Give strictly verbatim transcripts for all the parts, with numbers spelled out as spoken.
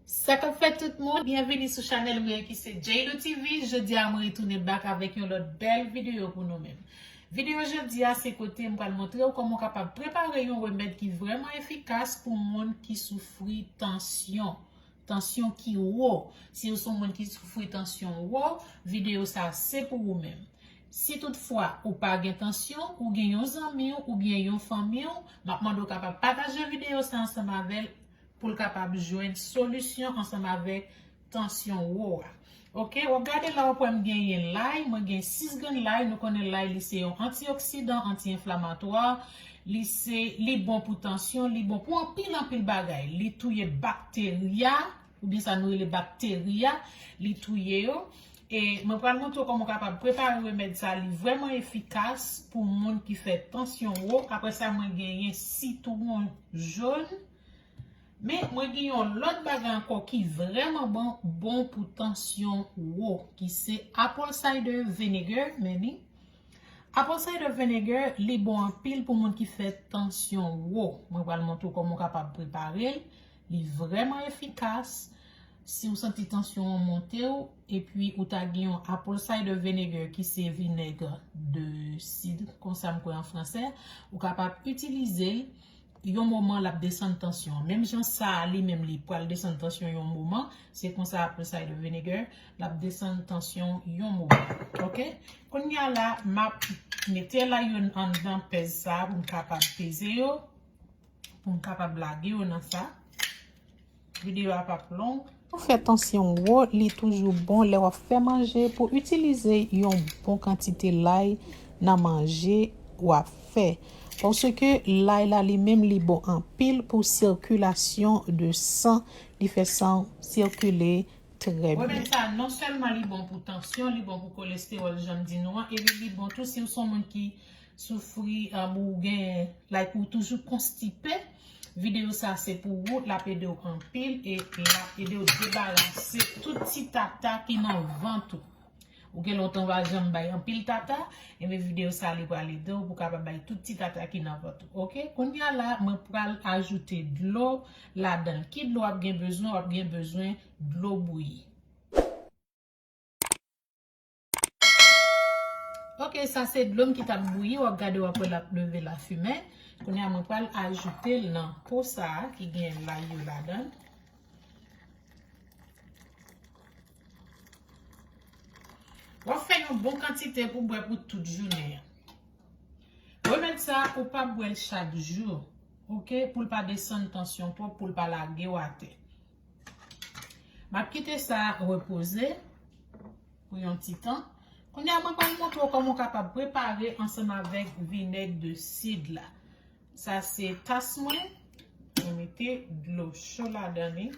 Sa k ap fèt tout moun, byenvini sou chanèl mwen ki se J L O T V. Jodi a mwen retounen back avèk yon lòt bèl videyo pou nou menm. Videyo jodi a se kote m pral montre w kòman w kapab prepare yon remèd ki vrèman efikas pou moun ki soufri tansyon. Tansyon ki wo. Si w se yon moun ki soufri tansyon wo, videyo sa se pou ou menm. Si toutfwa ou pa gen tansyon, ou gen yon zanmi w oubyen yon fanmi w, m ap mande w kapab pataje videyo sa ansanm avè l pou l kapab jwenn solisyon ansanm avèk tansyon wo a. Oke, w ap gade la, w ap wè m genyen lay, mwen gen sis grenn lay, nou konnen lay li se yon antioksidan, anti-enflamatwa, li se, li bon pou tansyon, li bon pou anpil, anpil bagay. Li touye bakterya, oubyen sa nou rele bakteri a, li touye yo. E mwen pral montre w kòman w kapab prepare remèd sa, li vrèman efikas pou moun ki fè tansyon wo. Apre sa, mwen genyen sitwon jòn. Men, mwen gen yon lòt bagay ankò ki vrèman bon, bon pou tansyon wo, ki se apple cider vinegar, men li. Apple cider vinegar, li bon anpil pou moun ki fè tansyon wo. Mwen pral montre w kòman w kapab prepare l. Li vrèman efikas. Si w santi tansyon an monte w, epi ou ta gen yon apple cider vinegar ki se vinèg de sid, konsa m kwè an fransè, ou kapab itilize l yon moman l ap desann tansyon an. Menm jan sa a li menm li pral desann tansyon yon moman, se konsa apple cider vinegar l ap desann tansyon yon moman. Oke? Kounye a la, m ap mete lay yo anndan pèz sa a pou m kapab peze yo, pou m kapab lage yo nan sa. Videyo a p ap long. Pou fè tansyon wo, li toujou bon lè w ap fè manje pou itilize yon bon kantite lay nan manje w ap fè. Paske lay la li menm li bon anpil pou sikilasyon de san, li fè san sikile trè byen. Remèd sa non sèlman li bon pou tansyon, li bon pou kolestewòl, jan m di nou an, epi li bon tou si w se yon moun ki soufri, um, ou gen, like, ou toujou konstipe, videyo sa se pou ou, l ap ede w anpil e l ap ede w debarase tout ti tata ki nan vant ou. Ou gen lontan w pa janm bay anpil tata, ebyen videyo sa li pral ede w pou w kapab bay tout ti tata ki nan vant ou. Oke? Kounye a la, mwen pral ajoute dlo ladan l. Ki dlo w ap gen bezwen? W ap gen bezwen dlo bouyi. Oke, sa se dlo m ki t ap bouyi, w ap gade, w ap wè l ap leve lafimen. Kounye a, mwen pral ajoute l nan po sa a ki gen lay yo ladan l. W ap fè yon bon kantite pou bwè pou tout jounen an. Remèd sa a, ou pa bwè l chak jou, oke, pou l pa desann tansyon twòp, pou l pa lage w atè. M ap kite sa repoze pou yon ti tan. Kounye a, mwen pral montre w kòman w kapab prepare ansanm avèk vinèg de sid la. Sa se tas mwen. Mwen mete dlo cho ladan li.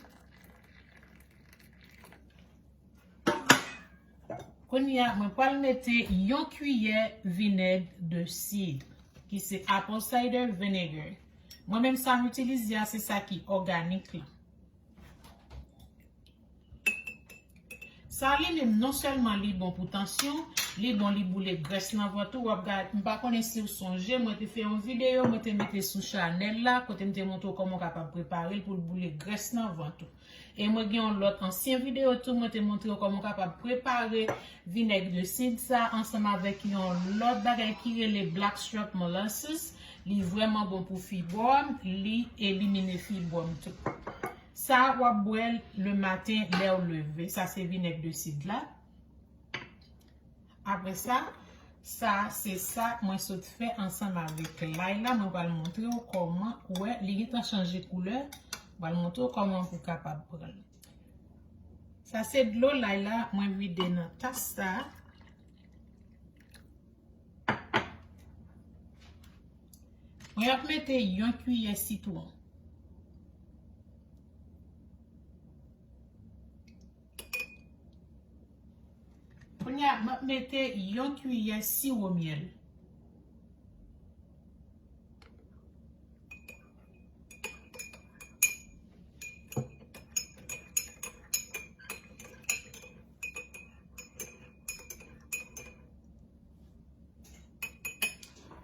Kounye a, mwen pral mete yon kiyè vinèg de sid, ki se apple cider vinegar. Mwen menm, sa m itilize a, se sa ki òganik la. Sa li menm, non sèlman li bon pou tansyon, li bon, li boule grès nan vant ou. W ap gad, m pa konnen si w sonje, mwen te fè yon videyo, mwen te mete sou chanèl la, kote m te montre w kòman w kapab prepare l pou l boule grès nan vant ou. E mwen gen yon lòt ansyen videyo tou, mwen te montre w kòman w kapab prepare vinèg de sid sa ansanm avèk yon lòt bagay ki rele blackstrap molasses. Li vrèman bon pou fibwòm, li elimine fibwòm tou. Sa, w ap bwè l le maten lè w leve. Sa se vinèg de sid la. Apre sa, sa se sa mwen sot fè ansanm avèk lay la. Mwen pral montre w kòman, ou wè, li gentan chanje koulè. Mwen pral montre w kòman pou w kapab pran l. Sa se dlo lay la, mwen vide nan tas sa. Mwen ap mete yon kiyè sitwon. Kounye a, m ap mete yon kiyè siwo myèl.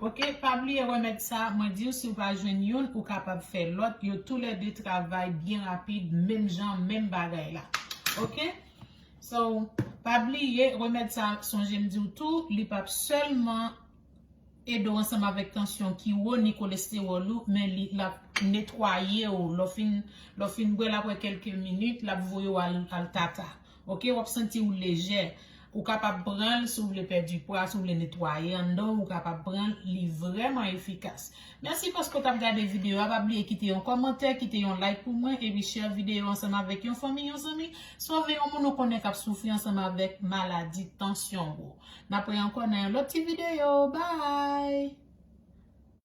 Ok, pa bliye remèd sa, mwen di w si w pa jwenn youn, ou kapab fè lòt, yo toulède travay byen rapid, menm jan, menm bagay la. Ok? So, pa bliye, remèd sa, sonje m di w tou, li p ap sèlman ede w ansanm avèk tansyon ki wo ni kolestewòl ou, men li l ap netwaye w. Lè w fin, lè w fin bwè l apre kèlke minit, l ap voye w al, al tata. Ok, w ap santi w lejè. Ou kapab pran l si w vle pèdi pwa, si w vle netwaye anndan w, ou kapab pran l, li vrèman efikas. Mèsi paske w t ap gade videyo a, pa bliye kite yon kòmantè, kite yon like pou mwen, epi share videyo ansanm avèk yon fanmi, yon zanmi, sove yon moun ou konnen k ap soufri ansanm avèk maladi tansyon wo. N ap wè ankò nan yon lòt ti videyo. Bye!